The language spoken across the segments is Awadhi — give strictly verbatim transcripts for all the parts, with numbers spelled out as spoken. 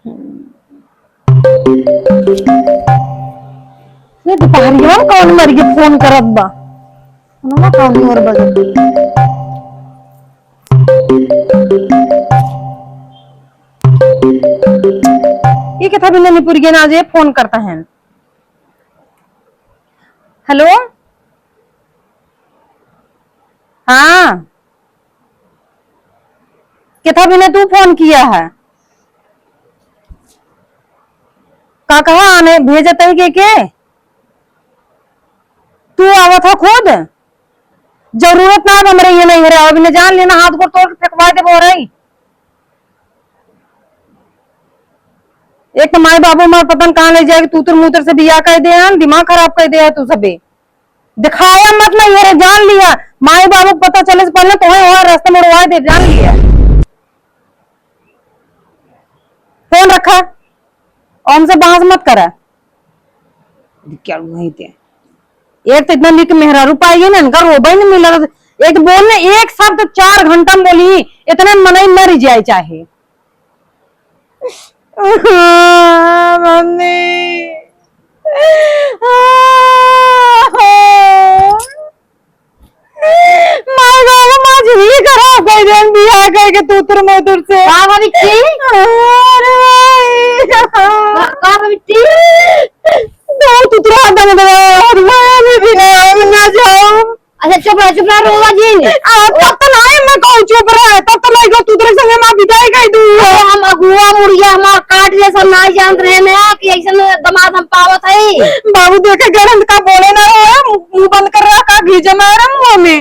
ये दुपहरिया में कौन मर के फोन करत बा? फोनवा कौन और बजत? ये कथा बिना निपुर के ना जे फोन करता है। हेलो, हाँ, केथा बिना तू फोन किया है? का कहा आने भेजत है के, के? तू आवत है खुद? जरूरत ना अब हमरे ये नहीं रहे, अब इन्हें जान लेना, हाथ गोड़ तोड़ के फेंकवा देबो रही। एक तो माई बाबू हमार पता न कहाँ ले जाके तूतर मूतर से बियाह कर दे हैं, दिमाग खराब कर दे है तू सबे। दिखाया मत ना ये रे, जान लिया। माई बाबू को पता चले से पहले तुम्हें वहाँ रास्ते में उड़वा दे, जान लिया। फोन रखा, और हमसे बहस मत करा। क्या नहीं थे। एक तो इतना निक मेहरारू पाई है ना, इनका रोबे नहीं मिला। एक तो बोलने, एक शब्द चार घंटा में बोली, इतने मनई मर जाए चाहे। मम्मी। माय बाबू, माँ जिंदगी खराब कर देन बियाह करके तूतुर मुतुर से। का भाभी जी? अरे भाई। का, का भाभी जी? दो तुतरा दम दे, और मैं भी ना, ना जाऊं। अच्छा, चुप रह, चुप रह, रोवा जिन। आ, तब तो नाहीं, मैं कहूँ चुप रह, तब तो लइका तूतरे संगे माँ बिताई गई दू। अरे हम अगुआ मुड़िया हमार काट ले, सब नाहीं जानत रहे ना कि ऐसन दमाद हम पावत है। बाबू देखे गरंत का बोले ना रहे, मुँह बंद कर रहा का घीजे मारे मुँह में।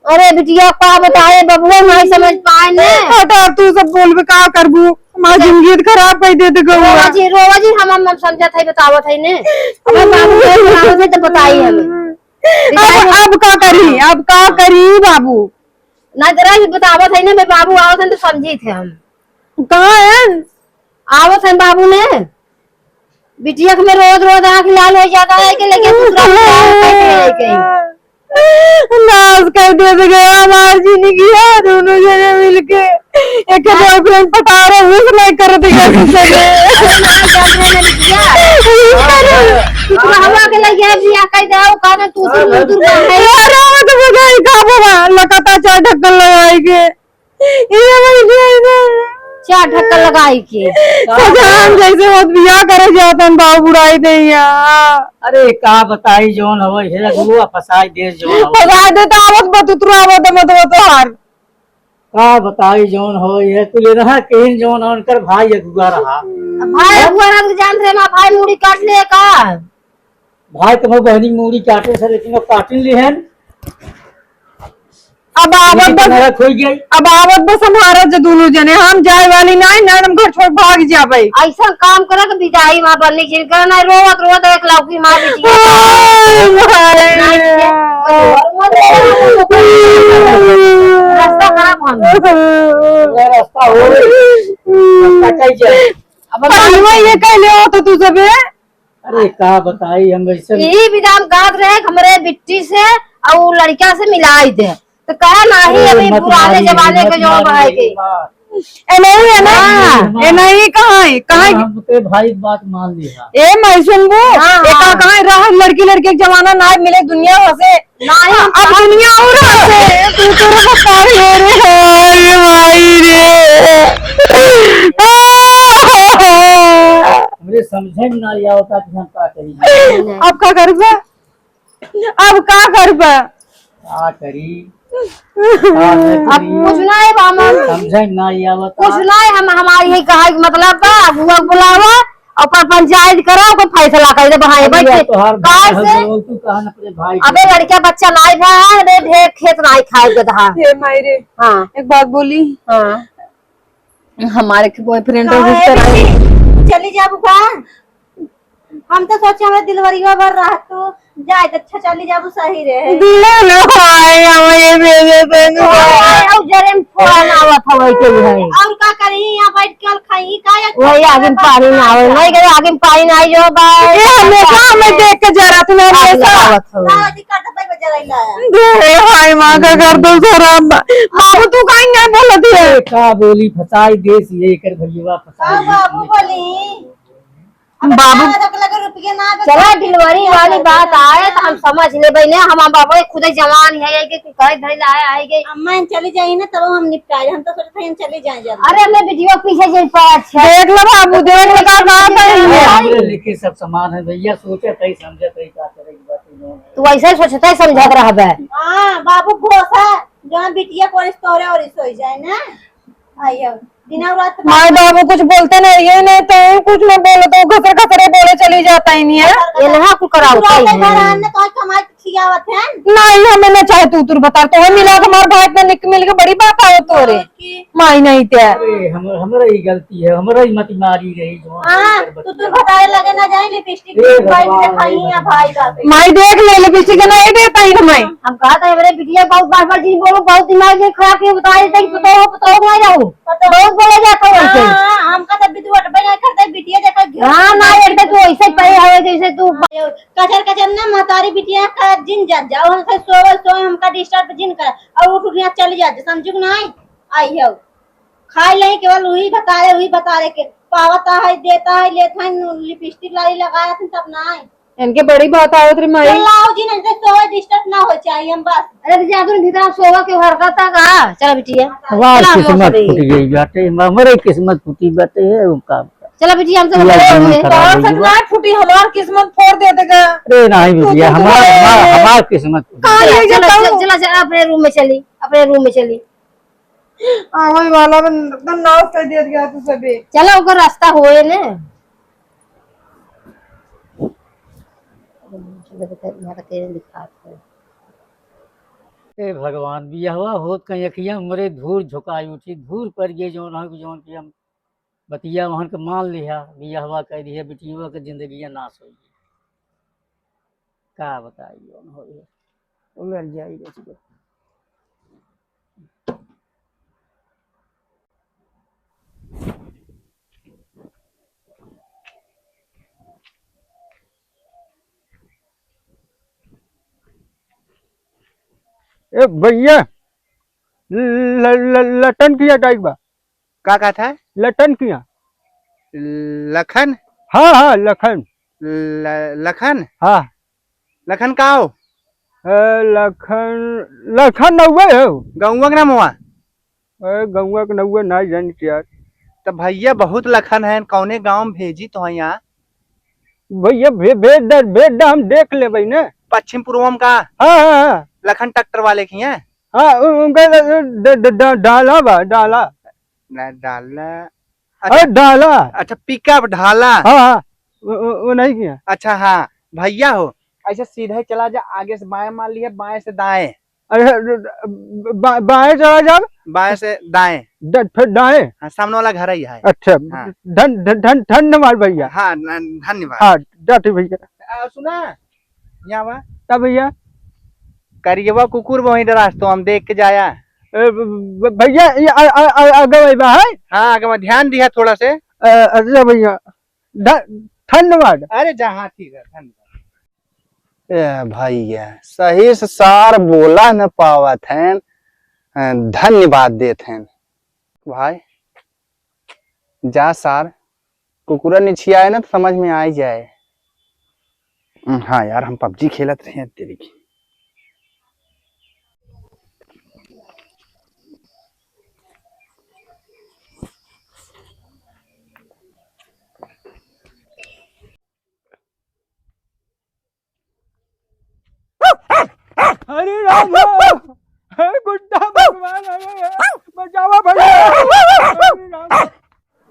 अरे बिटिया का बताए बबुआ, नाहीं समझ पाए ने। हटा, तू सब बोलबे का करबू, हमार जिंदगी तो खराब कर देते गौआ। रोवा जी, रोवा जी, हम, हम, हम समझत है, बतावत है ने। अबे बाबू के बतावत है तो बताई हमें। अब, अब का करी, अब का करी बाबू? ना जरा भी बतावत है ना, मैं बाबू आवत है तो समझी थे हम। कहाँ है? आवत है बाबू ने। बिटिया के में रोज रोज आँख लाल हो जाता है कि लेकिन दूसरा बिटिया है, कैसे है कहीं? नाश कर दे तो गया हमार जिंदगी है, दोनों जने मिलके। एक बॉयफ्रेंड पटा रहे, उस नहीं कर दिया किसी ने। अरे माँ, जान रहे ना बिटिया। तू तो हवा के लगे बिया कह दे, वो कहना तू तो मुंह दूर का है। अरे वो तो बताई का बाबा, लकता चार ढक्कन लगाई के। ये भाई ये ना। चार ढक्कन लगाई के। सजान जैसे होत बिया करे जातन बाबू बुढ़ाई दे यहाँ। अरे का बताई जौन हवे हे अगुआ फसाई दे जौन हवे। फसाई दे तो आवत बतुतरू आवत मत बतहार। का बताई जौन हो ये कुल रहा केहन जौन उनकर भाई अगुआ रहा। अब भाई अगुआ रहा तो जानत रहे ना भाई मूड़ी काट ले का? भाई तुम्हारे बहनी मूड़ी काटे से लेकिन वो काटिन लिहन। अब आवत बस नरक हो गई। अब आवत बस हमारा जो दोनों जने हम जाए वाली नाहीं, ना हम घर छोड़ भाग जाबे। ऐसा काम करे तो विदाई माँ बनने जिनकर ना रोवत रोवत एक लौकी मार दीजिए। हाय, हाय। रास्ता खराब हम। पूरा रास्ता हो गई। रास्ता कट जाए। अब पहलवा ये कहले हो तो तू सबे? अरे का बताई हम ऐसे। यही विधान गात रहे कि हमरे बिट्टी से और लड़का से मिलाई दे। तो कहा नाहीं, अरे अभी मत पुराने मारी, जमाने मत के जो मारी, भाई के। माँ। ए नहीं है ना? हाँ। ए नहीं, कहाँ है? कहाँ है? हाँ, हम तो भाई बात मान ली है। ए मैं सुनबो। हाँ, ए का हाँ। कहाँ है? रहा लड़की लड़के के जमाना ना मिले दुनिया हंसे। नहीं, अब दुनिया और हंसे। तू तो बता रे, हाय माई रे। हमरे समझे में ना आवता कि हम का करी। अब का करबा? अब का करबा? का करी? का न अब करी? कुछ ना है बामन। समझे में ना आवता। कुछ ना है, हम, हमारी यही कहा कि मतलब बा, अगुआ के बुलावा, ओकर पंचायत करा, ओकर फैसला कर दे, बहाए अरे बैठ के। तोहार काहे भाई से? हो, तू कहा न अपने भाई अबे के। लड़का बच्चा नाई भा, अरे ढेर खेत नाई खाए गधा। हे माई रे। हाँ। एक बात बोली। हाँ। हमारे के बॉयफ्रेंड काहे रजिस्टर आई। दीदी? चली जाबू का? हम तो सोचे हमारे दिलवरिया भर रह तू, जाए तो अच्छा चली जाबू, सही रहे। दिए ना भाई, हम ये बेबे बेबे भाई। भाई, अब जरे में फोन आवत हवे के है। और का करी, यहाँ बैठ के और खाई का या वही आगे में पानी ना आवे, नहीं गए आगे में पानी ना आई जो भाई। ये हमेशा हमें देख के जरा तू हमेशा आवत हवे। ना, जी कर दे भाई, बजा रही ना। दे रे भाई, माँ का कर दो जरा। बाबू तू काहे नहीं बोलत है? ए, का बोली फसाई देस ये कर भैया फसाई। का बाबू बोली? अब बाबू, ना रख लगे रुपये ना, तो चला, सब डिलीवरी वाली बात आए तो हम समझ लेबे ने, हम, हम बाबा खुदे जवान है, आए के कहे धइल आए, आए के। अम्मा, हम चली जाई ना, तब हम निपटाए, हम तो सोचते हैं, हम चली जाए जल्दी। अरे, हमने बिटिया पीछे जे पाँच है। देख लो बाबू, देख लो का, का कही है। हमरे लेके सब सामान है भैया, सोचत है, समझत है, का करे के बात है। तू ऐसे ही सोचत है, समझत रहबे। हाँ, बाबू, भोसा, जहाँ बिटिया कोरिस तोरे और सोई जाए ना। आइयो, दिना रात माई बाबू कुछ बोलते नहीं है, नहीं तो कुछ नहीं बोलते, वो घसर घसरे बोले चली जाता ही नहीं है। ये नहा कुल कराओ, तू रात भर आन तो कमाई के खियावत है। नहीं, हमें ना चाहे तू तुर बता, तो मिला के हमारे भाई इतना निक मिल के बड़ी बात आओ तोरे। और की? माई नहीं ते। अरे, हम, हमरा ही गलती है, हमरा ही मती मारी रही जो हाँ, तू तुर बताए लगे ना जाए, लिपस्टिक ए बाई भगवान, दिखाई ए है भगवान। भाई बाबू। माई देख ले, लिपस्टिक नहीं देता ही ना माई। हम कहा था, मेरे बिटिया बहुत बार बार जी बोलो, बहुत दिमाग ये खराब है, बता देते हैं, बताओ, बताओ, ना जाओ। पता बहुत बोला जाता है वैसे। हाँ, हाँ, हमका तो बिटुआ बना करते बिटिया देखा घर हाँ, ना, एकदम तू ऐसे पड़े हवे जैसे तू कचर कचर ना महतारी बिटिया का जिन जान जाओ, हमसे सोवे सोवे हमका डिस्टर्ब जिन कर और उठ उठ यहाँ चली जा, समझू कि नहीं? आई हो, खाई ले केवल वही बतारे, वही बतारे के पावता है, देता है, लेता है, लिपस्टिक लाली लगाया था तब नहीं। इनके बड़ी बात आवत रे माई। चल लाओ जी, नहीं तो सोवे डिस्टर्ब ना हो चाहिए हम बस। अरे तो जा तू भीतर सोवा के हरकत है का? चला बिटिया। हमार चला हम लोग किस्मत चली। फूट गई बाटे, हमरे किस्मत फूटी बाटे है, वो काम का। चला बिटिया, हम सब ये लोग जीवन चले। खराब तोर हो गया। किस्मत फूटी, हमार किस्मत फोड़ दे देगा। अरे नहीं तू बिटिया, तो हमार, हमार, हमार किस्मत फूटी। कहाँ ले चला, जाता चला, हूँ? चला, चला, अपने रूम में चली, अपने रूम में चली। आवै वाला बन, एकदम नाश कर दिया गया तू सबे। चला, ओकर रास्ता होए ने। यहाँ का तेरे लिखात है। ए भगवान, बियाहवा होत कहीं अखिया हमरे धूर झुकाई उठी, धूर पर गए जौन हो, जौन कि हम बतिया वहन के मान लिहा, बियाहवा कर दिया, बिटिया के जिंदगिया नाश हो गई। का बताई जौन हो गया। वो मर जाई बस के। ए भैया, ल-, ल-, लटन किया टाइप बा। का कहत है? लटन किया। लखन? हाँ, हाँ, लखन। ल-, लखन? हाँ। लखन का हो? ए, लखन, लखन नौवे हो। गौवा के नाम हुआ? ए, गौवा के नौवे ना जानित यार। तो भैया बहुत लखन हैं, कौने गाँव में भेजी तो है यहाँ? भैया भे-, भेज दे, भेज दे, हम देख लेबै ने। पश्चिम पूर्वम का? हाँ, हाँ, हाँ। लखन ट्रैक्टर वाले की हैं? हाँ, उ-, उनका ड-, ड-, ड-, डाला बा, डाला। ना, डाला। अरे, अच्छा, डाला। अच्छा, पिकअप ढाला। हाँ, हाँ, वो, वो, वो नहीं किया। अच्छा, हाँ, भैया हो, ऐसे सीधे चला जा, आगे से बाएं मार लिया, बाएं से दाएं। अरे, बा-, बाएं चला जा। बाएं से दाएं। द-, फिर दाएं। हाँ, सामने वाला घर ही है। अच्छा, हाँ। धन-, धन-, धन-, धन्यवाद भैया। हाँ, न-, धन्यवाद। हाँ, जाते भैया। आ, सुना, यहाँ बा। का भैया? करियवा कुकुर वहीं डरास तो हम देख के जाया। ए, ब-, ब-, भैया, ये आ, आ, आ, आगे भाई बा है? हाँ, आगे में ध्यान दिया थोड़ा से। अ, अच्छा भैया, ध-, धन्यवाद। अरे जा, हाँ, ठीक है, धन्यवाद। ए भैया, सही से सार बोला न पावत हैं, अ, धन्यवाद देत हैं। भाई, जा सार, कुकुरा निछियाए ना तो समझ में आ ही जाए। हम्म, हाँ यार, हम पबजी खेलत रहे हैं तेरी की। अरे राम हो, हे गुड्डा भगवान, अरे बचावा भैया, अरे राम हो।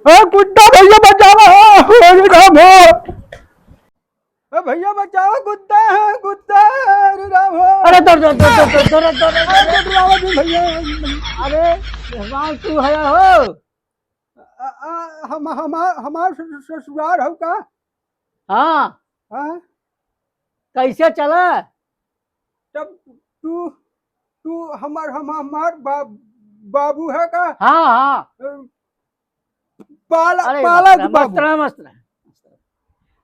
हे गुड्डा भैया बचावा, अरे राम हो। ए भैया बचावा, गुड्डा है, गुड्डा है, अरे राम हो। अरे दौड़, दौड़, दौड़। अरे डरावा जी भैया। अरे भगवान तू है हो। अ, अ, हम, हमार, हमार ससु-, ससुराल हो का? हाँ। हाँ? कैसे चला? तब तू, तू हमार, हम, हमार बा-, बाबू है का? हाँ, हाँ। पाला, अरे पाला मस्त रहा, बाबू। मस्त रहा, मस्त रहा।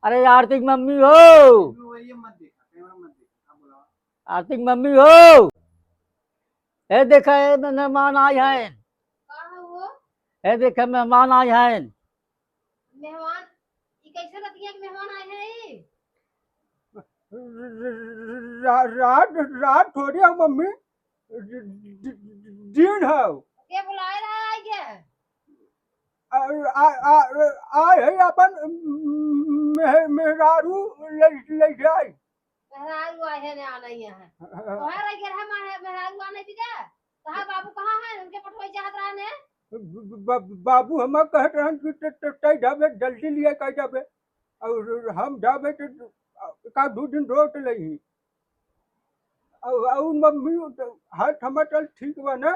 अरे आरती की मम्मी हो, आरती की मम्मी हो, ए देखा, ए मेहमान आए हैं। का हो? ए देखा, मेहमान आए हैं। मेहमान, ई कैसे रतिया के मेहमान आए हैं ई? रा-, रात, रात थोड़ी है मम्मी, दि-, दि-, दिन है। के बुलाए रहा है आइए? आ, आ, आ, आए है अपन मेह-, मेहरारू ले, ले जाए। मेहरारू आए हैं, आना ही है। हाँ। तोहरा रह गया है, मेहरारू आने दीजिए। तोहार बाबू कहाँ हैं? उनके पठवाई चाहत रहने। ब-, ब-, ब-, बाबू हमार कहत रहन कि त-, त-, तै जाबे, जल्दी लिए कह जाबे। और हम जाबे तो का दो दिन रोट लही। और, और मम्मी तो हाथ हमार चल ठीक बा ना?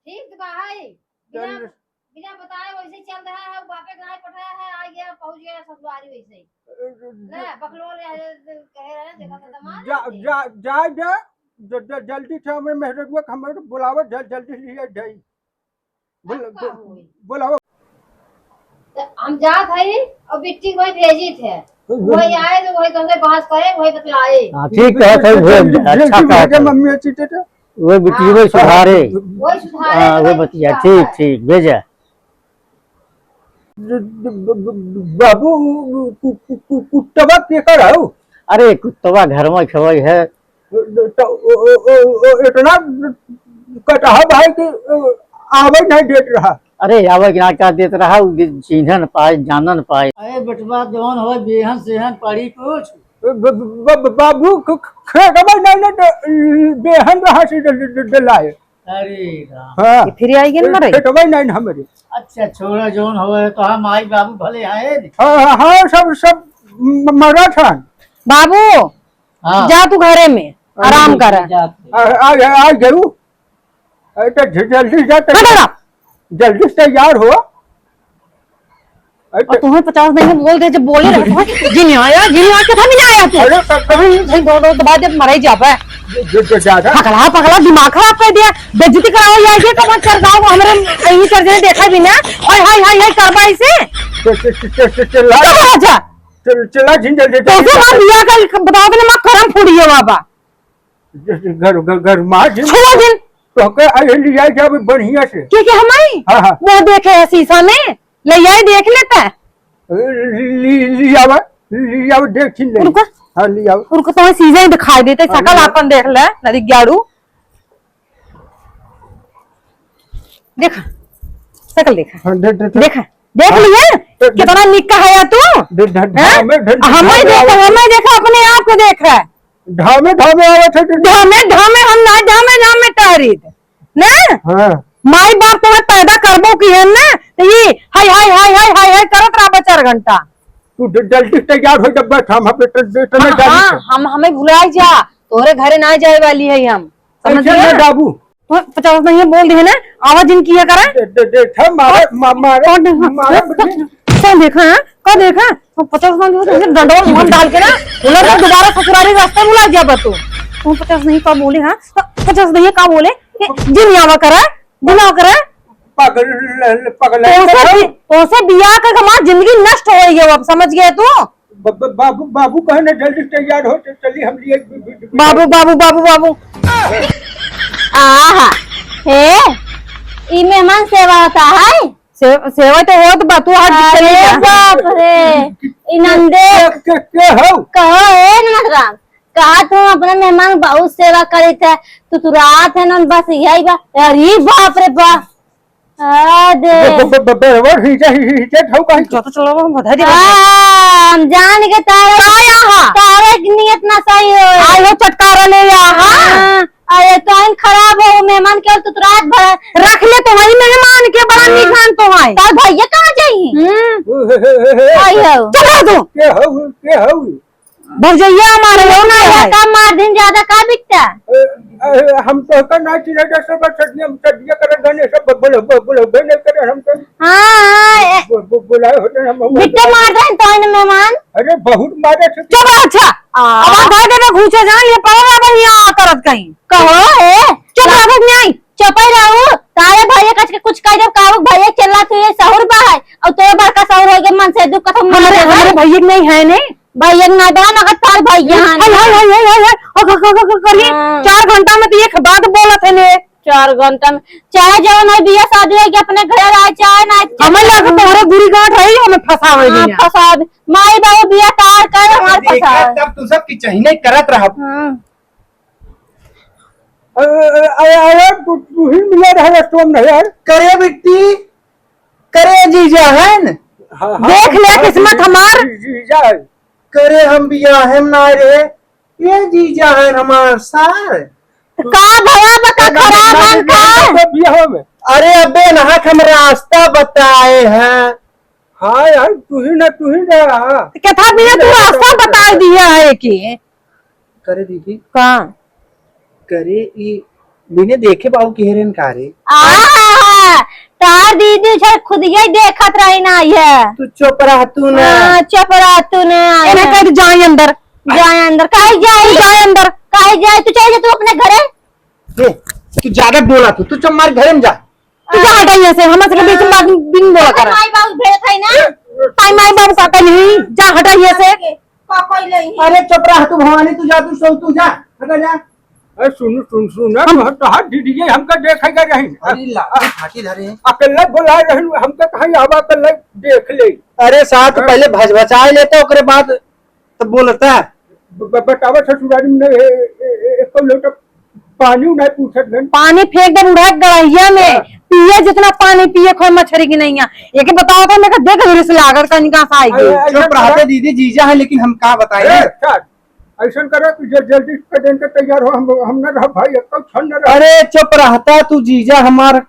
ठीक तो बा है। बिना, चल। बिना बताए वैसे चल रहा है, बापे के नाई पठाया है, आ गया, पहुँच गया ससुरारी वैसे ही। अ, ले, बकलोल है, कहे रहे, देखा तो दमाद जा, है। जा, जा, जा, ज-, ज-, जल्दी से हमें मेहररुआ के हमें बुलावा, जल-, जल्दी लिए जाई। बोल-, अब का बोल-, होई? बोलावा। तो हम जात हई और बिट्टी वही भेजी थे। हम्म। वही आए तो वही कहते बहस करे, वही बतलाए। हाँ, ठीक है, सही भेज दे, अच्छा भेज दे, कहा था। मम्मी अच्छी थे तो। वो बिट्टी हाँ। वही सुधारे। वही सुधारे, हाँ, तो वो वही बतिया, सुधारे। ठीक, ठीक, भेजा। ब-, ब-, ब-, ब-, बाबू, कु-, कु-, कु-, कुत्तवा केकर हौ? अरे, कुत्तवा घर में खवई है। तो ओ, ओ, ओ, ओ, इतना कटहा भाई कि, अ, आवे नहीं देत रहा। अरे, आवे के ना का देत रहा, उ चिन्हन पाए, जानन पाए। अरे बेटवा, जौन हो, बेहन सेहन पड़ी कुछ। ब-, ब-, ब-, ब-, बाबू, ख-, ख-, खेतवा नहीं ना, तो बेहन रहा से ड-, ड-, ड-, डलाए। अरे राम। हाँ। ये फिर आई गेन मरे? खेतवा नहीं ना हमरे। अच्छा, छोड़ा, जौन होवे, तो हम माई बाबू भले आए। हाँ, हाँ, हाँ, सब, सब म-, मरत हन। बाबू, हाँ। जा तू घरे में, हाँ, आराम कर। जा तू। आ, आ, आ, आ, जरूर। अरे, तो ज-, जल्दी जा, तो हट, हट। जल्दी से तैयार हो। अरे, और तो तुम्हें पचास दिन में बोल दे, जब बोले रहे, तुम्हें जिन आया, जिन आके था, मिला आया तू। अरे, तो, तो भाई, भाई, दो, दो, तो बाद जब मराई जाबे। जो, जो, जो ज्यादा। पकड़ा, पकड़ा, दिमाग खराब कर दिया। बेइज्जती करावा, ये आइए, कब चढ़ जाओ, हमरे यही चढ़ जाए, देखा भी ना। हाय, हाय, हाय, हाय, करबा इसे। च-, च-, च-, च-, च-, चिल्ला। चलो, अच्छा। चल, चिल्ला, झिन जल्दी, जल्दी। कैसे मार दिया, कल बताओ, मैंने माँ करम फूट गया बाबा। जैसे घर, घर, घर, माँ जी। छोड़ दिन। तो के, अरे, लिया जावे बढ़िया से। के, के हमारी? हाँ, हाँ। वो देखे है शीशा में, ले आए, देख लेता है। ली, ली, ली आवा, ली आवा, देख छिन ले। रुको। हाँ, ली आवा। रुको, तुम्हें शीशा ही दिखाई देते, हाँ, शकल ली आवा। आपन देख ले, नदी ग्याड़ू। देखा, शकल देखा। हाँ, दे, दे, दे। देखा, देख हाँ। लिया? दे, दे। कितना निक कहा है तू? दे, दे, हैं? ढामे, ढे-, हमें ढामे देखा, आवे। हमें देखा, अपने आप को देख रहा है। ढामे, ढामे आवत है, दे, दे। ढामे, ढामे हम ना, ढामे, ढामे टहरी थे। ना? हाँ। माई बाप तुम्हें पैदा करबो की है ना? तो ये हाय, हाय, हाय, हाय, हाय, हाय करत रहा चार घंटा। तू ड-, जल्दी से तैयार हो, जब बैठ, हम, हम इतने, इतने हाँ, जल्दी हाँ, से। हम, हमें भुलाई जा, तोहरे घरे ना जाए वाली है हम। समझ ऐसे गया? ना बाबू। तो पचास नहीं है, बोल दे ना, आवाज इनकी है करे। दे, दे, दे, था, मारे, हाँ? मा-, मारे, कौन है? मारे, कौन, कौन देखा है? कौन देखा? तो पचास नहीं है, तुमसे डंडवा में डाल के ना, बोला था, दोबारा ससुराली रास्ता भुला गया बा तू। तो पचास नहीं का बोले, हाँ? तो पचास नहीं का बोले? ये जिन आवा करे, जिन आवा करे। पागल, पागल है तोसे तो। बि-, तोसे बियाह करके हमार जिंदगी नष्ट हो गई है, अब समझ गया तू? ब-, ब-, बाबू, बाबू कहे ना, "जल्दी से तैयार हो, तो चली हम लिए बि-, बि-, बि-, बाबू, बाबू, बाबू, बाबू। आहा, हे, ई मेहमान सेवा होता है? से-, सेवा तो होत बा, तू हट अरे चली जा। बाप रे, ई नंदे। के, के, के हौ? कहो, ए नंदराम, कहा तू अपने मेहमान बहुत सेवा करी थे, तू, तू रात है ना, बस यही बा। अरे बाप रे बाप। आ, दे। ब-, ब-, ब-, बराबर ही जा, ही, ही, ही, जा, ठाऊ कहीं। जो तो चलो, हम बधाई दे। हाँ, हम जान के तारे, का यहाँ? तारे की नीयत ना सही हो। आए हो चटकारा ले यहाँ। हाँ, अरे तो इन खराब हो, मेहमान के तो रात भर रख ले तो वही मेहमान के बड़ा हाँ। निशान तो है। तार भैया कहाँ जाई? हम्म। ओ, हे, हे, हे, हे। आई हो। चुप रह तू। के हऊ, के हऊ? भौजैया हमारे हो ना है। का मार दिन ज्यादा का बिकता? ए, ए, हम तो का ना चिन्हे, जैसे बस सदिया, सदिया करत गने, सब बोल, बोल, बोल, बोल, नहीं करे हम तो। हाँ, हाँ, ए, बो-, बो-, बोलाए होते हम, हम बिट्टे मार देन तो इन मेहमान। अरे, बहुत मारे थे। चुप रह, अच्छा। आ। अब आप घर के ना घुसे जान, ये पड़ल अब यहाँ करत कहीं। कहो, ए? चुप रह, नहीं। चुप ही रहू। तारे भैया कच के कुछ कह देब, काबू भैया चिल्ला तू ये सहूर बा है। और तो बड़का सहूर हो गया, मन से दुख कथम हमरे, मारे भाई। हमरे भैया के नहीं है ने। भैया के ना बा, मगर तार भैया है। हाय, हाय, हाय, हाय, हाय, हाय। ओ, क-, क-, क-, क-, करिए। हाँ। चार घंटा में तो एक बात बोलत है ने। चार घंटा में, चाहे जवन है बिया शादी है कि अपने घर आए, चाहे ना आए। हमें लगे तोहरे गुरी गांठ रही, हमें फंसावे हाँ, दिया। फंसावे। माई बाबू बिया तार कर हमार देखा फंसावे। तब तू सब की चहिने करत रहब। हाँ। अरे, अरे, अरे, तू, तू ही मिला रहा रेस्टोरेंट में यार। करे बिट्टी, करे जीजा है न? हाँ, हाँ, देख ले हाँ, किस्मत जी-, हमार। जी-, जीजा है। करे हम बियाहे में ना रे, ये जीजा है हमार सार। तो का भवा बका ए, ना, खराब ना, हम ना, का? ना, ना, बियाह में। अरे अबे नहक हम रास्ता बताए हैं। हाँ यार, तू ही ना, तू ही ना। तो क्या था बिना तू रास्ता बताए दिया है कि? करे दीदी। का? करे ई बिने देखे बाबू के हेरेन का रे? आहा, तार दीदी उछल खुद यही देखत रही ना ये। तू चुप रह तू ना। हाँ, चुप रह तू ना। एने कह दे, "जाए अंदर।" जाए अंदर, काहे जाए? तू जाए अंदर। काहे जाए? तू चल जा तू अपने घरे। ए, तू ज्यादा बोला तू, तू चुप मार घरे में जा। तू जा हटा यहाँ से, हमारे से बीच में बात बिन बोला कर। माई बाबू भेजत है ना। ताई माई बाबू का कहीं, जा हटा यहाँ से। का कइले ही? अरे चुप रह तू भवानी, तू जा, तू सो, तू जा, हटा जा। अरे सुन, सुन, सुन ना, हम तो हर दीदी हमका देखे का रही। अरे ला, फाटी धरे। अकेले बुलाए रही, हमका कहीं आवा अकेले देख ले। अरे साथ हाँ। पहले भजभचाए लेते, ओकरे बाद तब बोलता। ब-, ब-, बतावा ससुरारी में ए, ए, ए, एक लोटा पानी नहीं पूछत घन। पानी फेंक दे बूढ़ा गड़हिया में, हाँ। पिए जितना पानी पिए खोए मछरी की नैया। एके बताओ तो मैं देख हिरिस लागल कनिका से आई अरे, गई। अरे, चुप रहते दीदी, जीजा है लेकिन हम का बताएं? ए, चल, ऐसन करो कि जल-, जल्दी से दिन के तैयार हो, हम, हम न रह भाई, एक क्षण न रह। अरे चुप रहता तू जीजा हमार,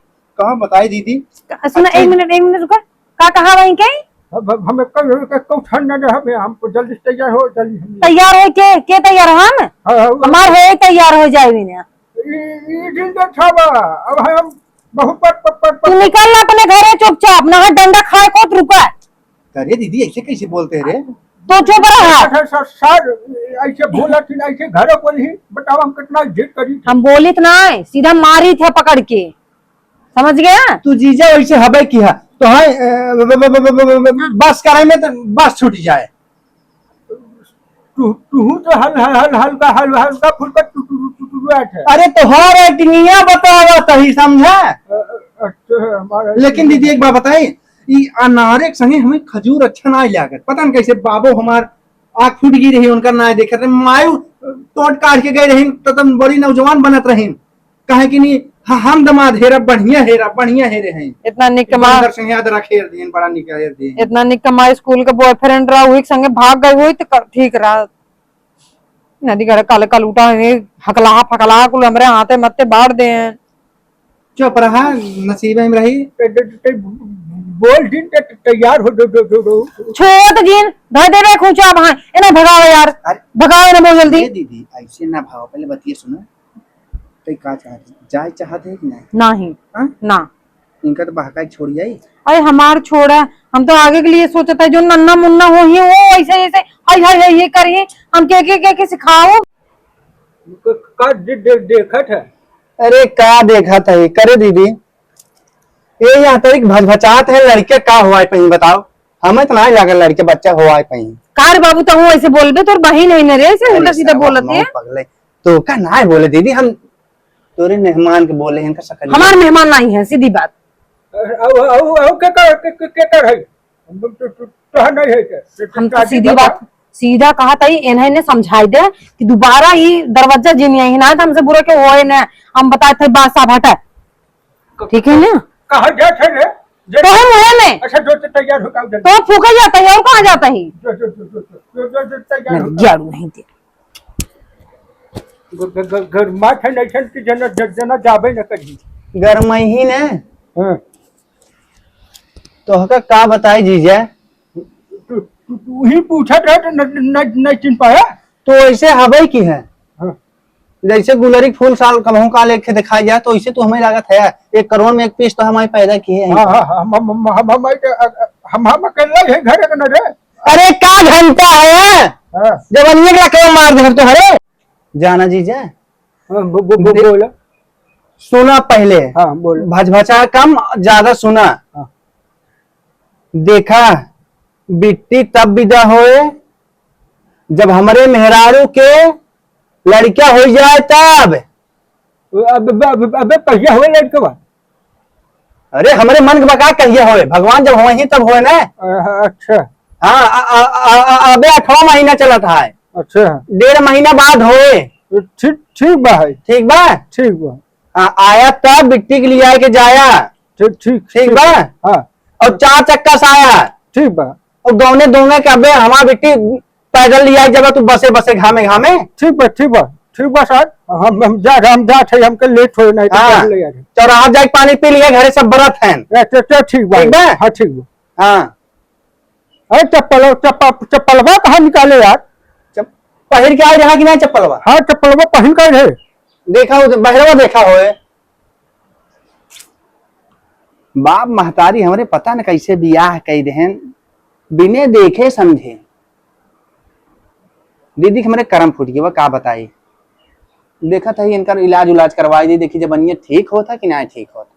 कहाँ बताई दीदी? सुना, अच्छा। एक मिनट, एक मिनट रुका। का कहा वहीं के? अब, अब हम एक, एक, एक क्षण न रह, हम जल्दी से तैयार हो, जल्दी हम। तैयार हो के, के तैयार हो हम? हाँ, हाँ, वो हमार हो तैयार हो जाए बिना। ई, ई दिन तो अच्छा बा, अब हम बहुत पर, पर, पर, पर तू निकल ना अपने घरे चुपचाप, ना डंडा खाए को रुका। अरे दीदी, ऐसे कैसे बोलते हैं रे? तो चुप रहा। सर, सर, सर, ऐसे बोला थी ना, ऐसे घरे बोली, बताओ हम कितना इज्जत करी। हम बोलित ना है, सीधा मारी थे पकड़ के, समझ गया? तू जीजा वैसे हबे किहा, तो है, अ, ब-, ब-, बस करे में तो बस छूट जाए। तू, तू तो हल, हल, हल, हल्का, हल, हल्का फुल्का टुटुरु, टुटुरु है। अरे तो हर एक दुनिया बतावा तही समझा। अ, अ, अच्छा, हमारा लेकिन दीदी एक बात बताई, ई अनारे के संगे हमें खजूर अच्छा ना लागत। पता न कैसे बाबो हमार आँख फूट गई रही, उनका ना देखत रहे। मायू तोड़ काट के गए रही, तो तुम बड़ी नौजवान बनत रही। काहे कि नहीं, ह-, हम दमाद हेरा, बढ़िया हेरा, बढ़िया हेरे हैं। इतना निक कमा-, बंदर से याद रख हेर दिन, बड़ा निक हेर दिन। इतना निक कमा स्कूल के बॉयफ्रेंड रहा, वही के संगे भाग गई हुई तो क-, ठीक रहा। नदी गढ़ काले कल उठा है, हकलाहा फकलाहा कुल हमरे हाथे मत्ते बाढ़ दे हैं। चुप रहा, नसीबे में रही। ते, ते, ते बोल दिन ते तैयार हो, दो, दो, दो, दो। छोट दिन, धर देवे खूंचा अब, हाँ, इन्हें भगाओ यार। अरे, भगाओ इन्हें बहुत जल्दी। ए दीदी, ऐसे ना भाव, पहले बतिया सुनो। तई का चाहत है? जाए चाहत है कि नहीं? नहीं। हाँ? ना। इनका तो बहकाई छोड़ जाई। अरे हमार छोड़ा, हम तो आगे के लिए सोचत है, जो नन्ना मुन्ना हो ही, वो ऐसे, ऐसे, हाय, हाय, हाय, ये करिए, हम के, के, के, के सिखाओ। क-, का दे-, दे-, देखत है? अरे का देखत है? करे दीदी, ये यहाँ तरीक भचभचात है, लड़के का हुआ है पहीं बताओ? हमें तो ना लागल लड़के बच्चा हुआ है पहीं। का रे बाबू, तहूँ ऐसे बोलबे, तोर बहिन है न रे, ऐसे अरे उल्टा सीधा साला, बोलत है। पगले। तो का ना बोले दीदी, हम तोरे मेहमान के बोले हैं, इनका शकल हमार मेहमान नहीं है, सीधी बात। अउ, अउ, अउ, के कर, के, के, के कर है? हम तो, तो, तो, तो नहीं है के? तो, तो हम तो शादी सीधी बात, सीधा कहा था, इन्हें ने समझाई दे कि दोबारा ये दरवाजा जिन यही ना, तो हमसे बुरा क्यों होए ना, हम बताए थे बात साफ हटा। ठीक है ना? कहाँ जात है रे? जे कहे मुँहे में। अच्छा, जो तो तैयार हो, आओ जल्दी। तो फूका जाता है, और कहाँ जाता है? जो, जो, जो, तैयार हो। जाड़ू नहीं दे। ग-, ग-, ग-, गरमा थे नहीं थे कि जना, ज-, जना जाबे न करी। गरमई ही ने। हाँ। तोहका का बताई जीजा? तू, तू, तू ही पूछत रहे तो न, न, न, नहीं चिन्ह पाया। तो ऐसे हवै की है। हाँ। जैसे गुलरी के फूल साल कबहूँ काल एक ठे दिखाई जाए, तो ऐसे तो हमें लागत है, एक करोड़ में एक piece तो हमारे पैदा किए हैं। हाँ, हाँ, हाँ, हम, हम, हम, हम, हम, हम, हम अकेला ही घर के न रे। अरे, का घंटा है? हाँ। जब अनिए के लकवा मार दे तो, अरे। जाना जीजा। हाँ, बो-, बो-, बो-, दे-, बोला। सुना पहले। हाँ, बोलो। भचभचा कम, ज्यादा सुना। हाँ। देखा, बिट्टी तब विदा होए, जब हमरे मेहरारू के लड़का हो जाए तब। अब, अब, अब, अबे कहिया होए लड़कवा? अरे, हमरे मन के बका कहिया होए, भगवान जब होए ही तब होए ना। अ, अच्छा। हाँ, अ, अ, अ, अ, अबे अठवा महीना चलत है। अच्छा। डेढ़ महीना बाद होए। ठीक, ठीक बा है। ठीक बा? ठीक बा। आ, आया तब बिट्टी के लिए आए के जाया। ठीक, ठीक, ठीक ठीक बा? बा। हाँ। और चार चक्का से आया। ठीक बा। और गौने दोंगे के अबे हमार बिट्टी पैदल लिया जब तू बसे बसे घामे घामे। ठीक बा, ठीक बा, ठीक बा सर। हम, हम जा, हम जात है, हमके लेट होए नहीं तो हाँ। पैदल ले आ जाए। चौराहा जाके पानी पी लिया, घरे सब बरत हैं। ए, तो, तो ठीक बा। ठीक बा? हाँ, ठीक बा। हाँ। अरे चप्पल, चप्पल, चप्पलवा कहाँ निकाले यार? चप-, पहिर के आए रहा कि नहीं चप्पलवा? हाँ, चप्पलवा पहिन के रहे। देखा हो, बहरवा देखा होए। बाप महतारी हमरे पता न कैसे बियाह कई देहन, बिने देखे समझे। दीदी के हमरे करम फूट गया, का बताई। देखत है इनकर इलाज उलाज करवाई दी, देखी जब अनिया ठीक होता कि ना ठीक होता।